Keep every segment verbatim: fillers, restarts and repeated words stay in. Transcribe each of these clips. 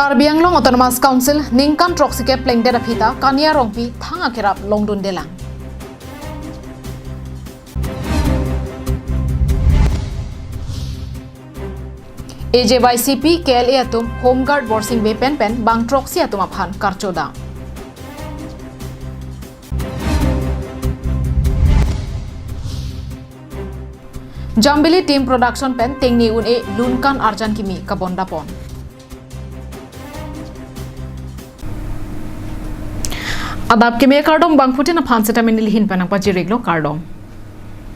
Karbi Anglong Autonomous Council ningkan throksi kep plengdet aphi ta Kania Rongpi thang akerap longdundelang. A J Y C P K L A atum Home Guard Borsing Bey pen pen bang throksi atum aphan karcho dam. Jambili Team Production pen tengne un-e lunkan arjan kimi kabondapon. Adap kimi kardom, bangphutin aphan seta neli hin pen nangpajir-iklo, kardom.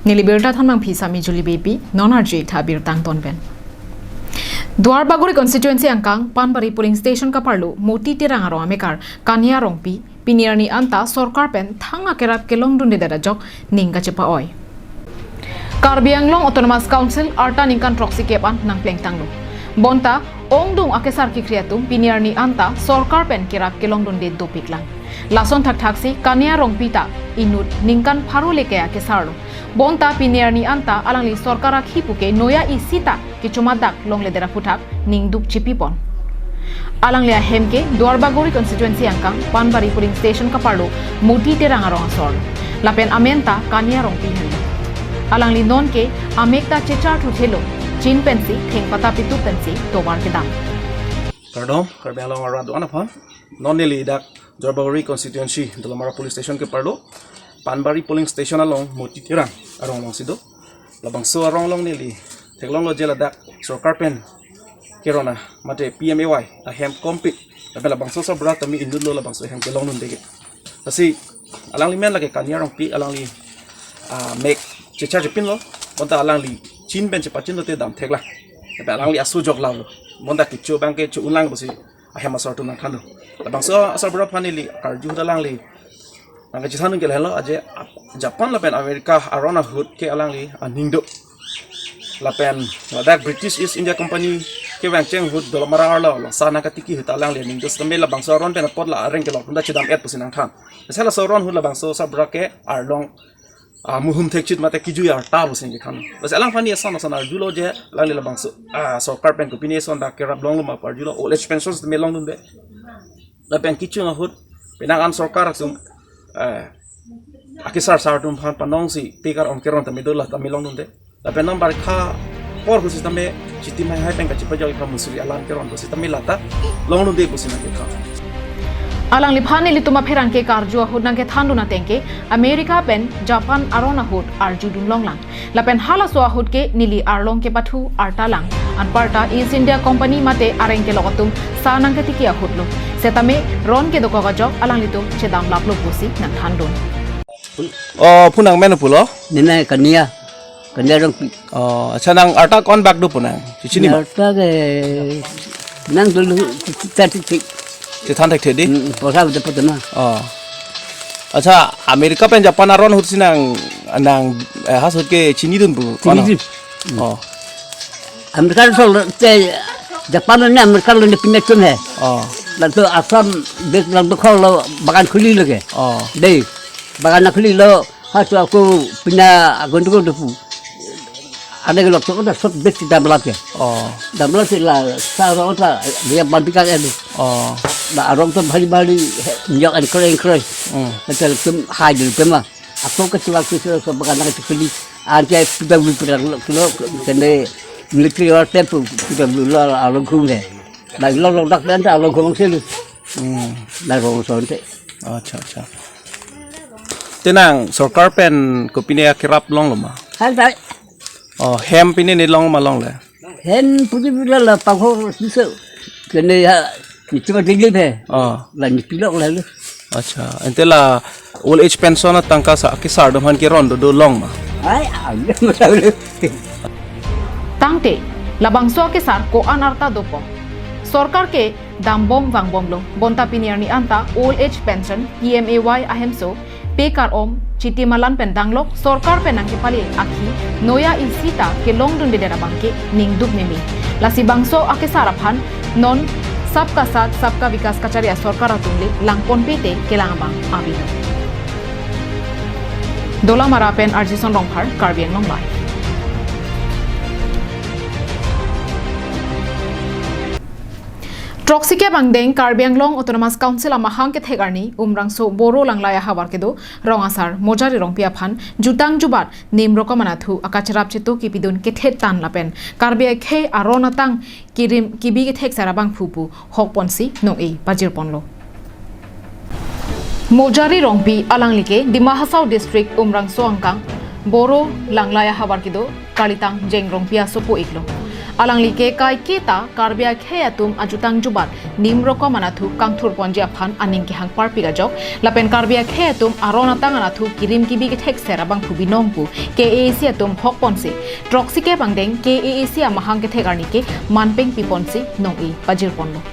Neli birta thanbangpi Sami Juli Beypi, non arju-ik tha birta angton pen. Duarbagori constituency angkang Panbari polling station kaparlo Moti Terang arong amekar Kania Rongpi pini arni anta sorkar pen thang akerap kelongdundedet ajok ning kachepa-oi. Karbi Anglong Autonomous Council arta ningkan throksi kep an nangplengtanglo. Bonta ongdung akesar kekhri atum pini arni anta sorkar pen kerap kelongdunde dopiklang. Lason thakthaksi Kania Rongpi ta inut ningkan pharo le ke akesarlo. Bonta pini arni anta alangli sorkar akhi puke noya isi ta kechomadak longledet aphuthak ningduk chipipon. Alangli ahem ke Duarbagori constituency angkang Panbari polling station kaparlo Moti Terang arong asor. Lapen amen ta Kania Rongpi henlo. Alangli non ke amek ta chechar thuthelo, chin pensi thengpata pitu pensi tovar kedam. Kardom, Karbi Anglong arat do-an aphan. Non neli dak Duarbagori constituency, Dolamara police station keparlo Panbari polling station along Moti Terang arong alongsi do. Labangso arong along neli theklonglo je ladak sorkar pen kerona mate P M A Y ahem kompik. Lapen labangso asarbura tame inutlo labangso ahem kelongdunde ke. Lasi alangli men lake Kania Rongpi, alangli, ah, mek chechar chepinlo. Bonta alangli chin pen chepachinlo te damtheklang. Lapen alangli aso jok lalo. Bonta kecho abang ke cho-unlang pusi ahem asor atum nangthanlo. Labangso asarbura aphan neli karju ahut alangli nangkachethandun ke lahenlo, aje Japan lapen America aron ahut ke alangli aning do. Lapen ladak British East India Company kevang cheng ahut Dolamara arlo, la sa nangkatiki ahut alangli aning do, setame labangso aron pen apot la areng kelok atum ta chedam-et pusi nangthan. Lasi laso aron ahut labangso asarbura ke arlong, ah, muhum thekchit mate kijui arta pusi nangkethan. Lasi alangphan neli ason ason arjulo je alangli labangso, ah, sorkar pen kopine ason dak kerap longlo ma pu arjulo, old age pension setame longdunde. Lapen kechung ahut penang an sorkar atum, eh, akesar sar atum aphan panongsi pekar om keron tame dola tame longdunde. Lapen non barikha apor ahut setame chitim haihai pen kachepajok ipha musri alam keron ahut setame lata longdunde pusi nangkethan. Alangliphan nelitum apherangke karju ahut nangkethandun ateng ke America pen Japan aron ahut arjudun longlang. Lapen halaso ahut ke neli arlong kepathu artalang. Anparta East India Company mate areng kelok atum sa nangkatiki ahutlo. Setame ron kedokok ajok alanglitum chedamlaplo pusi nangthandun. Oh, phu nangmen pulo? Nena Kania. Kania Rongpi. Oh, acha, nang arta ko-an bak do pu nang? Chichini ma? Arta ke nang dulu kita titik. Chethan thekthe dei? Hmm, posa betul betul na. Oh. Acha, America pen Japan aron ahut si nang, nang, eh, ha ahut ke chinidun pu? Chinidun. Oh. America so te Japan ne America lo ne pinjam he. Oh. Lalu Assam dek lang do kholo bagan khuli lage. Oh. Dei. Bagan khuli lo, ha so aku pinjam agun tu pu. Ada ke lok tu ada sot bet kita belat ke. Oh. Dah belat sih la sa orang ta dia bantikan ada. Oh. Dah orang tu bhari bhari nyok engkre engkre. Hmm. Macam tu hai dulu pema. Aku ke tuak tu so bagan nak sekali. Anti kita beli perang lo kilo kene military war tempo kita beli lo along khum he. Dah lo lo dak pen ta along khum sih. Hmm. Dah rong son te. Acha, acha. Te nang sorkar pen kopine akerap longlo ma? Hai, hai. Oh, hem pine ne long ma longle? Hem pudi pudi la pangho siso. Kene ya, itu mah tinggi pe. Oh. La ni pilok la lu. Acha, ante la old age pension atangka sa akesar atum aphan keron do do long ma? Hai, agak masa lu. Tangte, labangso akesar ko-an arta dopo. Sorkar ke dambom vangbomlo, bonta pini arni anta old age pension, P M A Y ahemso, pekar om, chiti malan pen danglok, sorkar pen nangkepale akhi, noya isi ta kelongdundedet abang ke ningduk meme. Lasi bangso akesar aphan, non Sabka Saath, Sabka Vikas kachari asorkar atum le langponpe te kelang abang ave. Dolamara pen R J Son Rongphar, Karbi Anglong Live. Throksi kep angdeng Karbi Anglong Autonomous Council amahang kethek arni Umrangso Boro Langlai ahavar kedo rong asar Mojari Rongpi aphan jutang jubat nim rokom anatthu akacherap chetu kipidun kethet tan lapen Karbi akhei aron atang kirim kibi kethek sar abangphu pu hokponsi nong-e pajirponlo. Mojari Rongpi alangli ke Dima Hasao District Umrangso angkang Boro Langlai ahavar kedo kalitang Jeng Rongpi asopo iklo. Alangli ke kaiketa Karbi akhei atum ajutang jubat nim rokom anatthu kangthurponji aphan aning kehang parpik ajok lapen Karbi akhei atum aron atang anatthu kirim kibi kethek sar abangphu binong pu K A A C atum hokponsi throksi kep angdeng K A A C amahang kethek arni ke manpeng piponsi nong-e pajirponlo.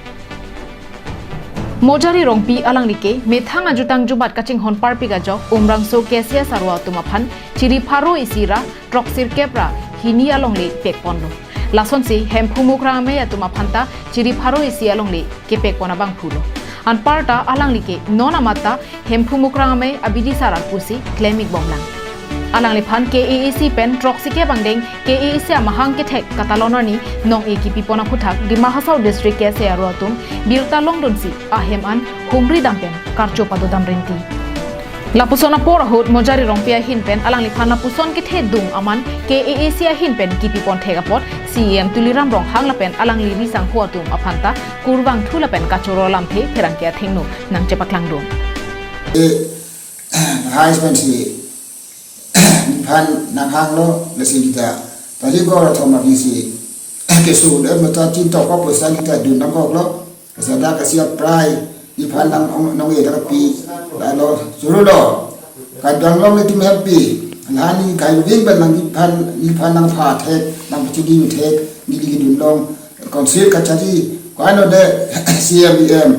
Mojari Rongpi alangli ke methang ajutang jubat kachinghon parpik ajok Umrangso K C S arlo atum aphan chiri pharo isi ra throksir kep ra hini alongle pekponlo. Lasonsi Hemphu Mukrang Amei atum aphan ta chiri pharo isi alongle kepekpon abangphulo. Anparta alangli ke non amat ta Hemphu Mukrang Amei abidi sar arpusi klem ikbomlang. Alangliphan K A A C pen throksi kep angdeng K A A C amahang kethek katalon arni nong-e kipipon aphuthak Dima Hasao District K S A arlo atum birta longdunsi ahem an humri dam pen karcho padodam rinti. Lapuson apor ahut Mojari Rongpi ahin pen alangliphan lapuson kethedung aman K A A C ahin pen kipipon thek apot C E M Tuliram Ronghang lapen alangli risangho atum aphan ta kurvangthu lapen kachoro lamthe pherangke athengno nangchepaklangdun. Eh, hai pensi nephan nanghanglo, lasi kita tadi ko rathom lagi si kesu de mata cinta ko poisa kita dun nangkoklo. Kasada kasi apply nephan nang nong-e terapi lalo suruhlo. Kadang long itu happy. Lahani kai wing ban nang nephan nephan nangpha thek nangpachini thek neli kedun long council kachari ko ano de C M E M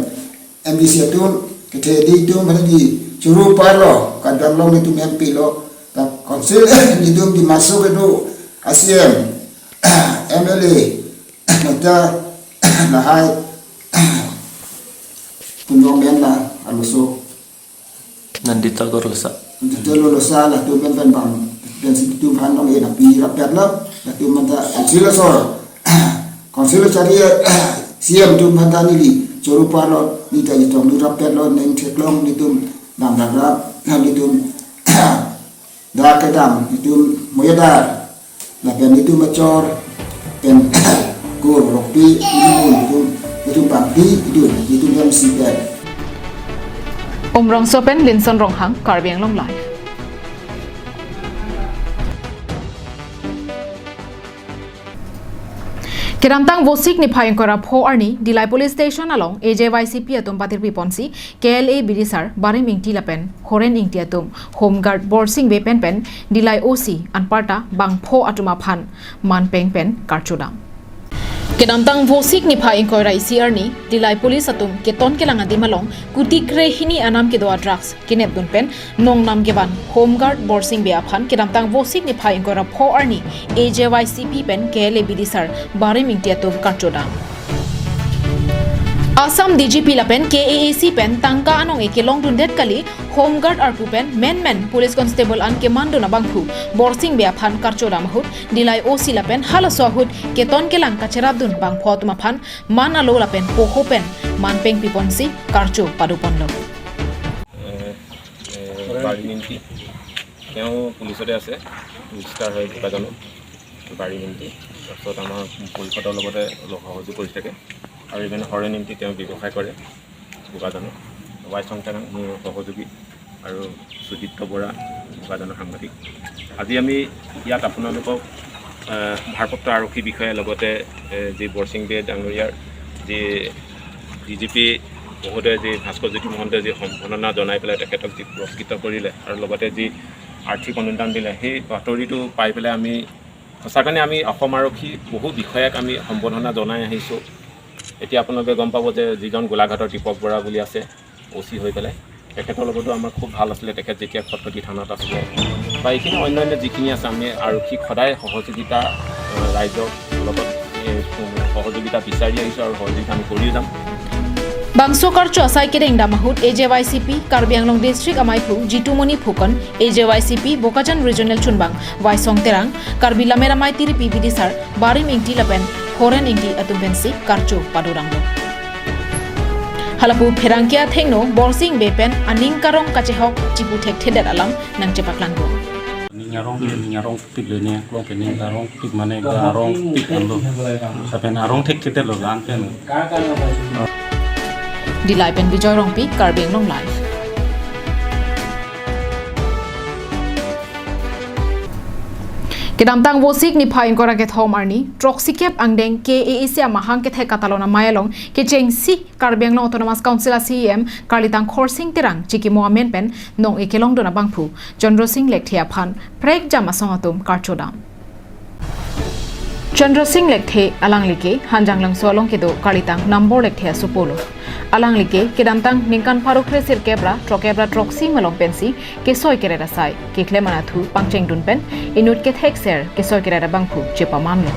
M D C atum, kethe di atum, hadi churu parlo, kadang long netum M P lo, ta council netum di masuk itu A C M, M L A, mata lahai, kunong men la, aluso. Nandita Gorlosa. Nandita Gorlosa, latum pen pen bang, pensi tum han long e napi rapet lo, latum mata, sila sor. Council chari, C M tum mata neli churu parlo, neta itum nurap petlo, neng theklong netum dam dam rap, netum dak kedam, netum moyadar, lapen netum achor, pen kur Rongpi, netum, netum pangpi, netum, netum yang sipen. Umrangso pen Linson Ronghang, Karbi Anglong Live. Kedamtang Vosik niphai ingkoi ra pho arni, Dillai Police Station along A J Y C P atum patirpi ponsi, K L A bidisar Barim Ingti lapen Horen Ingti atum, Home Guard Borsing Bey pen pen, Dillai O C, anparta bangpho atum aphan, manpeng pen karchodam. Kedamtang Vosik niphai ingkoi ra isi arni, Dillai Police atum keton kelang adim along, kuti kre hini anam kedo a drugs, kenepdun pen, nongnam kevan Home Guard Borsing Bey aphan kedamtang Vosik niphai ingkoi ra pho arni A J Y C P pen K L A bidisar Barim Ingti atum karchodam. Assam D G P lapen K A A C pen tangka anong-e kelongdundet kali Home Guard arpu pen men men Police Constable an kemandun abangphu Borsing Bey aphan karchodam ahut Dillai O C lapen halaso ahut keton kelang kacherapdun bangpho atum aphan man alo lapen poho pen manpeng piponsi karcho padoponlo. এ, এ, বাৰী নিমকি তেওঁ পুলিচতে আছে, ৰেজিষ্টাৰ হয় বোকাজানো বাৰী নিমকি। তাৰপিছত আমাৰ পুলিচৰ লগতে অলপ সহযোগ কৰি থাকে। আৰু ইভেন হৰেণ নিমকি তেওঁ ব্যৱসায় কৰে বোকাজানো। ৱাই চংটেৰাং মোৰ সহযোগী আৰু সুদীপ্ত বৰা বোকাজানৰ সাংবাদিক। আজি আমি ইয়াত আপোনালোকক, এ, ভাৰপ্ৰাপ্ত আৰক্ষী বিষয়া লগতে, এ, যি বৰসিং বে ডাঙৰীয়াৰ যি ডি জি পি মহোদয়ে যি ভাস্কৰ জ্যোতি মহন্তই যি সম্বৰ্ধনা জনাই পেলাই তেখেতক যি পুৰস্কৃত কৰিলে আৰু লগতে যি আৰ্থিক অনুদান দিলে, সেই বাতৰিটো পাই পেলাই আমি সঁচাকৈ আমি অসম আৰক্ষী বহু বিষয়াক আমি সম্বৰ্ধনা জনাই আহিছোঁ। এতিয়া আপোনালোকে গম পাব যে যিজন গোলাঘাটৰ দীপক বৰা বুলি আছে অ' চি হৈ পেলাই, তেখেতৰ লগতো আমাৰ খুব ভাল আছিলে। তেখেত যেতিয়া খটখটি থানাত আছিলে বা এইখিনি অন্যান্য যিখিনি আছে, আমি আৰক্ষীক সদায় সহযোগিতা, আহ, ৰাইজৰ লগত এই সহযোগিতা বিচাৰি আহিছোঁ আৰু সহযোগিতা আমি কৰিও যাম। Bangso karcho asai kedengdam ahut A J Y C P Karbi Anglong District amaiphu Jitumoni Phukan, A J Y C P Bokajan Regional chunbang Waisong Terang, Karbi Lammet Amei tiripi bidisar Barim Ingti lapen Horen Ingti atum pensi karcho padodamlo. Halapu pherangke athengno Borsing Bey pen aning karong kachehok chipu thekthedet alam nangchepaklang dun. Ning arong ke ning arong pik le ne, klong ke ning arong pik mane ga arong pik alo. Lapen arong thekthedet lo lan pen. Dillai pen Bijoy Rongpi, Karbi Anglong Live. Kedamtang Vosik niphai ingkoi ra kethom arni, throksikep angdeng K A A C amahang kethek katalon amei along kechengsi Karbi Anglong Autonomous Council a C E M Karlitang Khorsing Terang chikimo amen pen nong-e kelongdun abangphu Chandra Sing Lekthe aphan prekjam asong atum karchodam. Chandra Sing Lekthe alangli ke Hanjanglangso along kedo Karlitang Nambor Lekthe asopo lo. Alangli ke kedamtang ningkan pharo kre sirkep ra throkkep ra throksi malom pensi kesoi keret asai keklem anatthu pangchengdun pen inut kethekser kesoi keret abangphu chepamanlo.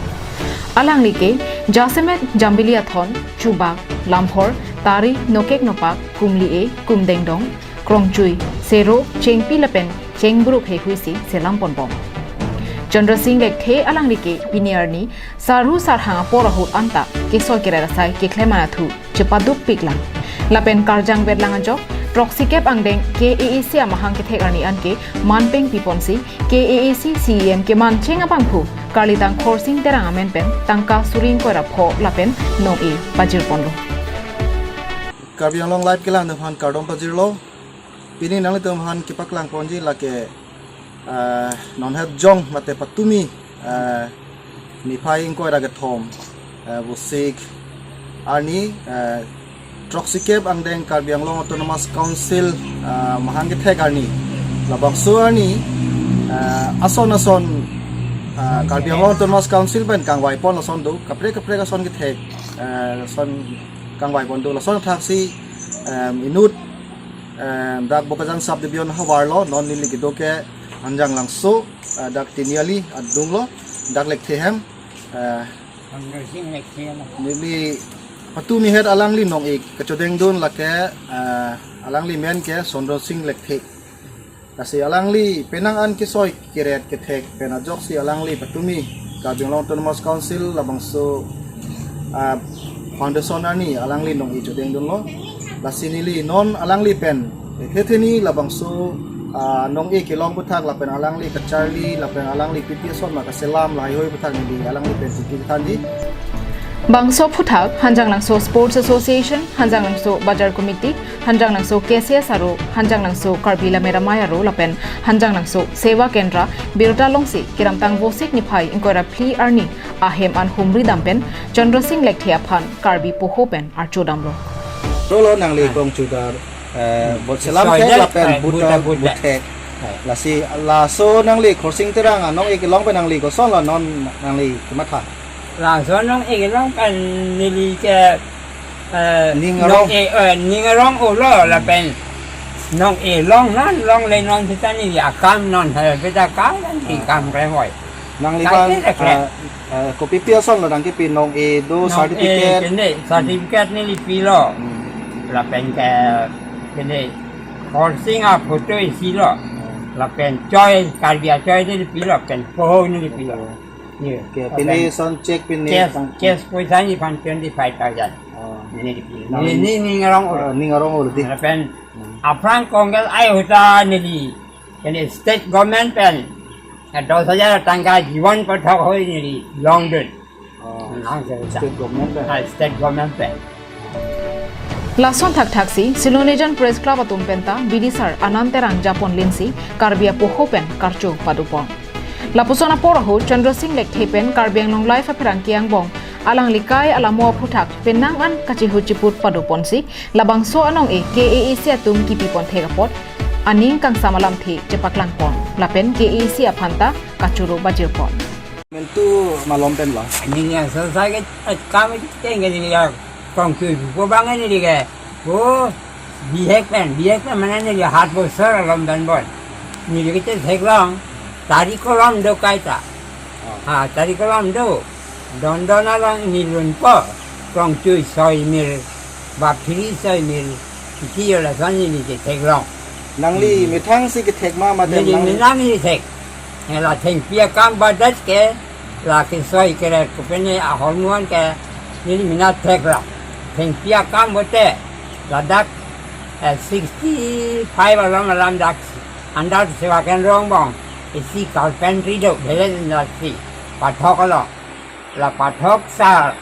Alangli ke jasemet jambili athon, chubak, lamphor, tari, nokek nopak, kumli-e, kumdengdong, krongchui, sero, chengpi lapen chengbruk heihui si selam ponbom. Chandra Sing Lekthe alangli ke pini arni sarhu sarhang apor ahut anta kesoi keret asai keklem anatthu chepaduk piklang. Lapen karjang vetlang ajok, throksikep angdeng K A A C amahang kethek arni an ke manpeng piponsi K A A C C E M kemancheng abangphu Karlitang Khorsing Terang amen pen tangka suri ingkoi ra pho lapen nong-e pajir ponlo. Karbi Anglong Live kelang atum aphan kardom pajirlo. Pini nanglitum aphan kepaklang ponji lake, eh, non het jong mate patumi, eh, niphai ingkoi ra kethom, eh, Vosik arni, eh, throksikep angdeng Karbi Anglong Autonomous Council, eh, mahang kethek arni. Labangso arni, eh, ason ason, eh, Karbi Anglong Autonomous Council pen kangvai pon ason do, kaprek kaprek ason kethek, eh, ason kangvai pon do, lason athaksi, em, inut, em, dak Bokajan Subdivision havar lo, non neli kedo ke Hanjanglangso, eh, dak Tiniali adung lo, dak Lekthe hem, eh, Chandra Sing Lekthe lo. Neli patumi het alangli nong-e kachodengdun lake, eh, alangli men ke Chandra Sing Lekthe. Lasi alangli penang an kesoi keret kethek pen ajoksi alangli patumi Karbi Anglong Autonomous Council labangso, ah, foundation arni alangli nong-e chodengdunlo. Lasi neli non alangli pen hetheni labangso, ah, nong-e kelong aphuthak lapen alangli kacharli lapen alangli kopi ason ma kaselam lahaihui aphuthak neli alangli pen chingki thanji. Bangso aphuthak Hanjanglangso Sports Association, Hanjanglangso Bajar Committee, Hanjanglangso K C S aro, Hanjanglangso Karbi Lammet Amei aro lapen Hanjanglangso Seva Kendra birta longsi kedamtang Vosik niphai ingkoi ra phli arni ahem an humri dam pen Chandra Sing Lekthe aphan Karbi poho pen archodamlo. Rolo nangli krongchudar, eh, bot selam Soidet, thek lapen eh, buta buta buta. Buthek. Lasi laso nangli Khorsing Terang anong-e kelong pen nangli kosonlo non nangli kematha. Laso nong-e kelong pen neli ke, eh, ning arong. Nong-e, eh, ning arong-olo lapen nong-e long non longle non seta neli akam non hai beta kam kan ti kam krehoi. Nangli kai ban, ke, eh, eh, kopi pi ason lo nangkepi nong-e do nong-e certificate. Kene certificate neli pilo. Hmm. Lapen ke kene Khorsing aphoto isi lo. Hmm. Lapen choi Karbi achoi neli pilo pen poho neli pilo. Ye. Oke, pini son check pini cash, tang- cash poisa ni pan twenty five thousand. Oh. Neli di pini. Nang- Neli ning arong-olo. Oh, ning arong-olo di. Lapen, hmm, aphrang Congress ai ahut ta neli kene state government pen, eh, dos hajar tangka jiban pathak hoi neli longdun. Oh. Nang se sa. State government pen. Ah, state government pen. Lason thakthaksi Silonijan Press Club atum penta bidisar Anand Terang japon linsi Karbi apoho pen karcho padopon. Lapuson apor ahut Chandra Sing Lekthe pen Karbi Anglong Live apherangke angbong alangli kai alamo aphuthak penang an kachihut chiput padoponsi labangso anong-e K A A C atum kipipon thek apot aning kangsam alamthe chepaklangpon lapen K A A C aphanta kachoro bajirpon. Mentu malom pen lo. Neli ya selesai ke, eh, kam ke tinggal neli ya krongchui pu bang neli ke. Oh, bihek pen, bihek pen mane neli hat bosor alom dan bon. Neli ke theklong, tari kolom do kaita. Oh. Ha, tari kolom do. Don don along neli lunpo. Krongchui soi mil, bapthiri soi mil. Isi yo lason neli ke theklong. Nangli, hmm, methang si kethek ma mate neli nangli? Mena neli thek. Nela thengpi akam badat ke, la kesoi keret kopene ahormu an ke, neli mena thek la. Thengpi akam bote, Ladak, eh, sixty five along alam dak under Seva Kendra angbong isi carpentry do, village industry pathok along. La pathok sar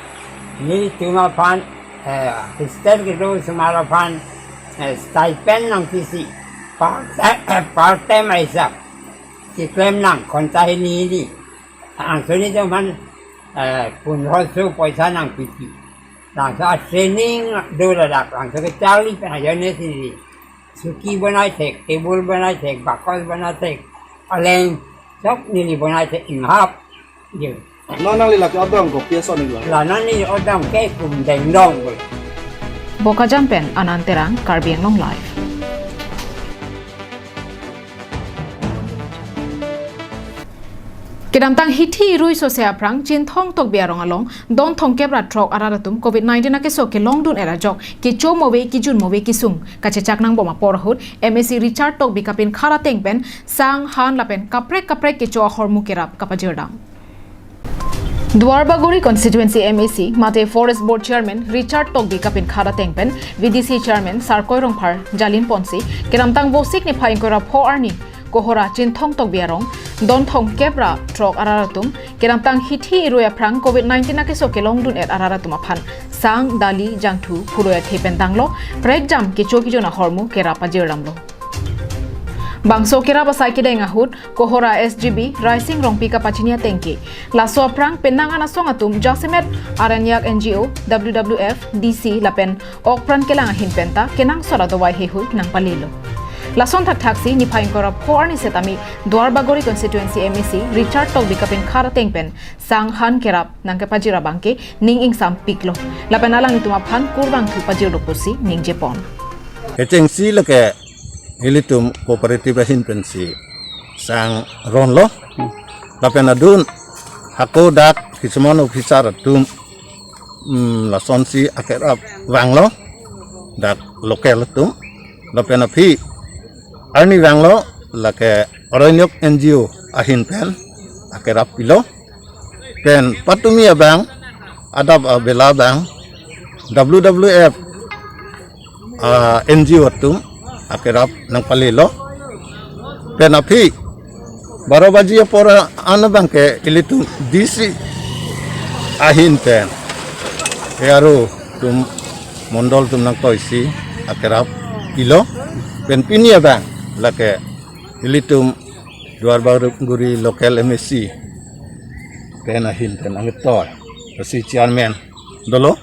nelitum aphan, eh, hostel kedo osomar aphan, eh, stipend nangpisi part, part time aisap keklem nang ghonta hini hini. Langsoni do man, eh, pundroso poisa nangpisi. Langsoni training do ladak, langsoni kecharli pen ajoine sini. Suki bonai thek, table bonai thek, bakos bonai thek, aleng sok neli bonai thek inghap. Yo. Non nangli lake odong kopi ason neli la? La non neli odong ke kum dengdong ko. Bokajan pen Anand Terang, Karbi Anglong Live. Kedamtang hithi irui sose aphrang Chinthong Tokbi arong along don thomkep ra throk arat atum covid nineteen akeso kelongdun-et ajok kecho move kijun move kesung kachechak nangbom apor ahut M A C Richard Tokbi kapinkhat ateng pen sang han lapen kaprek kaprek kecho ahormu kerap kapajirdam. Duarbagori Constituency M A C mate Forest Board Chairman Richard Tokbi kapinkhat ateng pen V D C Chairman Sarkoi Rongphar jalin ponsi kedamtang Vosik niphai ingkoi ra pho arni Kohora Chinthong Tokbi arong don thomkep ra throk arat atum kedamtang hithi irui aphrang covid nineteen akeso kelongdun-et arat atum aphan sang, dali, jangthu, phurui athe pen tanglo prekjam kecho kijun ahormu kerap pajirdamlo. Bangso kerap asai kedeng ahut Kohora S G B Raising Rongpi kapachini ateng ke laso aphrang penang an asong atum jasemet Aranyak N G O, W W F, D C lapen okpran kelang ahin penta kenangsot adovai heihui nangpalelo. Lason thakthaksi niphai ingkoi ra pho arni setame Duarbagori Constituency M A C Richard Tokbi kapinkhat ateng pen sang han kerap nangkepajir abangke ning ingsampiklo. Lapen alanglitum aphan kurvangthu pajirlo pusi ningjepon. Kechengsi lake ilitum cooperative ahin pensi sang ronlo. Lapen adun hako dak kisuman officer atum, mm, lasonsi akerap vanglo, dak local atum. Lapen aphi arni vanglo lake Aranyok N G O ahin pen akerap pilo. Pen patumi abang, adap abela abang, W W F, ah, N G O atum akerap nangpalelo. Pen aphi baro baji apor an abangke ilitum D C ahin pen A R O atum mondol atum nangtoisi akerap pilo. Pen pini abang lake ilitum Duarbagori local M A C pen ahin pen angitor si chairman dolo,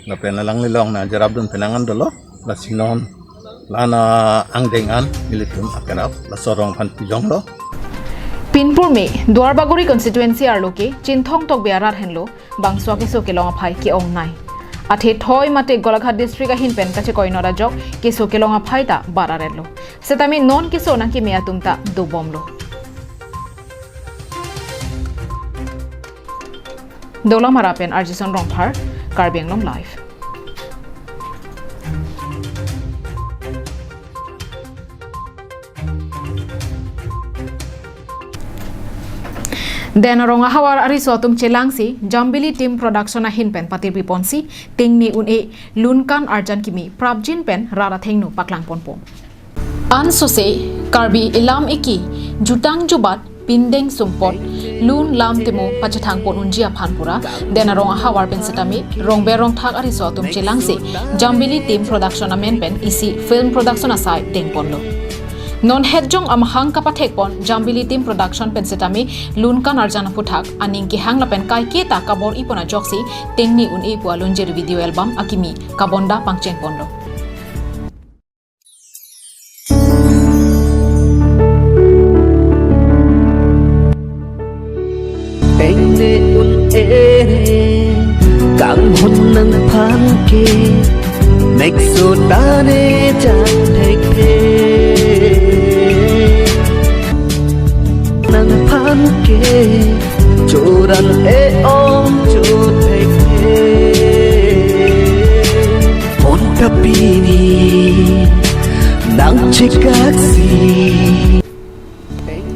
lapen alanglilong nangcherapdun penang an dolo, lasi non la-an angdeng an ilitum akerap laso arong aphan pijonglo. Pinpur me Duarbagori constituency arlo ke Chinthong Tokbi arat henlo bangso akeso kelong aphai ke-ongnei. Athe thoi mate Golaghat district ahin pen kachekoinot ajok keso kelong aphai ta bar aretlo. Setame non keso nangkeme atum ta dobomlo. Dolamara pen Arjison Rongphar, Karbi Anglong Live. Den arong ahavar ariso atum chelangsi Jambili Team Production ahin pen patirpi ponsi tingni un-e lunkan arjan kimi prapjin pen rat athengno paklang ponpo. Ansose Karbi ilam iki jutang jubat pindeng sumpot lun lam temo pachethang pon unji aphan pura den arong ahavar pen setame rongber rongthak ariso atum chelangsi Jambili Team Production amen pen isi film production asai dengponlo. Non hetjong amahang kapathek pon Jambili Team Production pen setame lunkan arjan aphuthak aning kehang lapen kaiketa kabor-i pon ajoksi tingni un-e pu alunjir video album akimi kabonda pangcheng ponlo. Tingni un-e kanghon nangphan ke mekso tane jang thekthe. Nangphan ke choran e-ong cho thekthe. Mon ta pini nangchekaksi.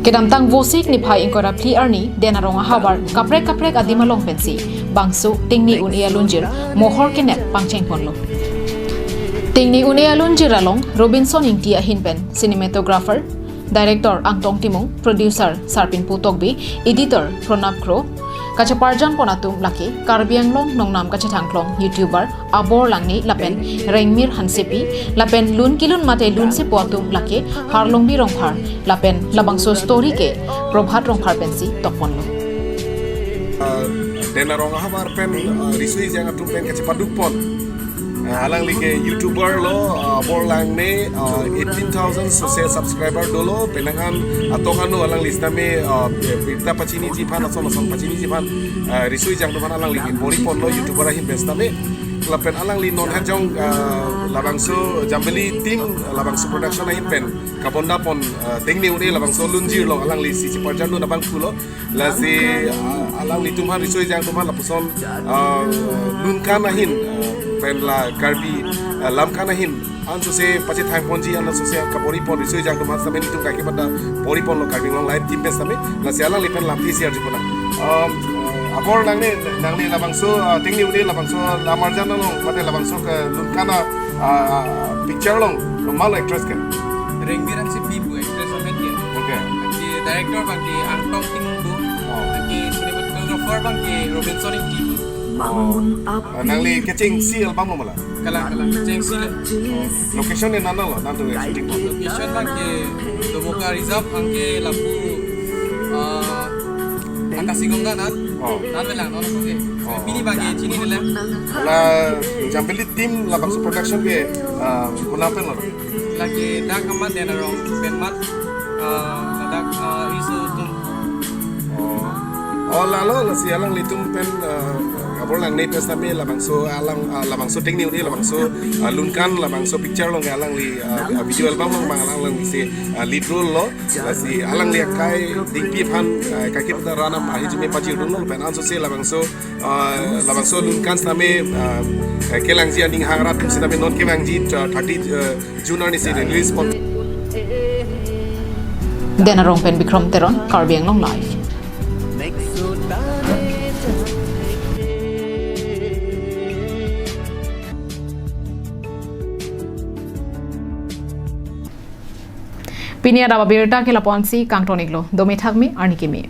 Kedamtang Vosik niphai ingkoi ra phli arni den arong ahavar kaprek kaprek adim along pensi bangso tingni un-e alunjir mohor kenet pangcheng ponlo. Tingni une alunjir along Robinson Ingti ahin pen cinematographer, director Angtong Timung, producer Sarpinpu Tokbi, editor Pranab Kro, kacheparjan pon atum lake Karbi Anglong nongnam kachethangklong YouTuber Abor Langne lapen Rengmir Hansepi lapen lun kelun mate lunsepo atum lake Harlongbi Rongphar lapen labangso story ke Prabhat Rongphar pensi tokponlo. Uh, Den Arong ahavar pen uh, Riso Ejang atum pen kachepaduk pon. Uh, alangli ke YouTuber lo, uh, Abor Langne, uh, eighteen thousand sose subscriber dolo, penang an atong anu alangli sitame uh, birta pachiniji aphan, ason ason pachiniji aphan, uh, Riso Ejang atum aphan alangli ke bor-i ponlo YouTuber ahin pen sitame. Lapen alangli non hajong uh, labangso Jambili team, uh, labangso production ahin pen kabonda pon uh, tingni une labangso lunjir along alangli si cheparjan dun abang pulo. Lasi uh, alanglitum aphan Riso Ejang atum aphan lapuson uh, lunkan ahin uh, pen la Karbi uh, lamkan ahin ansose pachethang ponji ansose kabor-i pon Riso Ejang atum aphan sitame nelitum kaike pada bor-i ponlo Karbi Anglong Live team pen sitame. Lasi alangli pen lamthe share arju pon nang. Um, uh, Abor Langne, Langne labangso uh, tingni une labangso lamarjan along mate labangso ke lunkan a uh, picture along malo actress ke? Rengmir Hansepi pu actress amen ke. Okay. Anke director abang ke Angtong Timung pu. Oh. Anke cinematographer abang ke Robinson Ingti pu. Oh. Uh, nangli kechengsi album lo ma la? Kalang kalang chengsi lo. Location ne nana lo, nangtum shooting pon? Location abang ke Domoka Reserve anke lapu uh, Akashi Ganga nat. Oh. Nat velang non oke. Oh. Pini abang ke chinine lang. La Jambili team labangso production ke uh, konat pen lo? Lake dak amat Den Arong pen mat uh, ladak uh, Riso atum. Oh. Oh lalo lasi alanglitum pen uh, Abor Langne pen sitame labangso alang uh, labangso tingni une labangso uh, lunkan labangso picture along ke alangli uh, uh, video album along abang alangli si uh, lead role lo. Lasi alangli akai dingpi aphan uh, kaike pada ran am ahi jume pajir dunlo pen ansose labangso uh, labangso lunkan sitame uh, uh, kelangji aning hangrat sitame non kevangji uh, thirty uh, June arni si release pon. Den Arong pen Bikram Teron, Karbi Anglong Live. Pini adap abirta ke lapu-ansi kangton-iklo, dome thakme arni keme.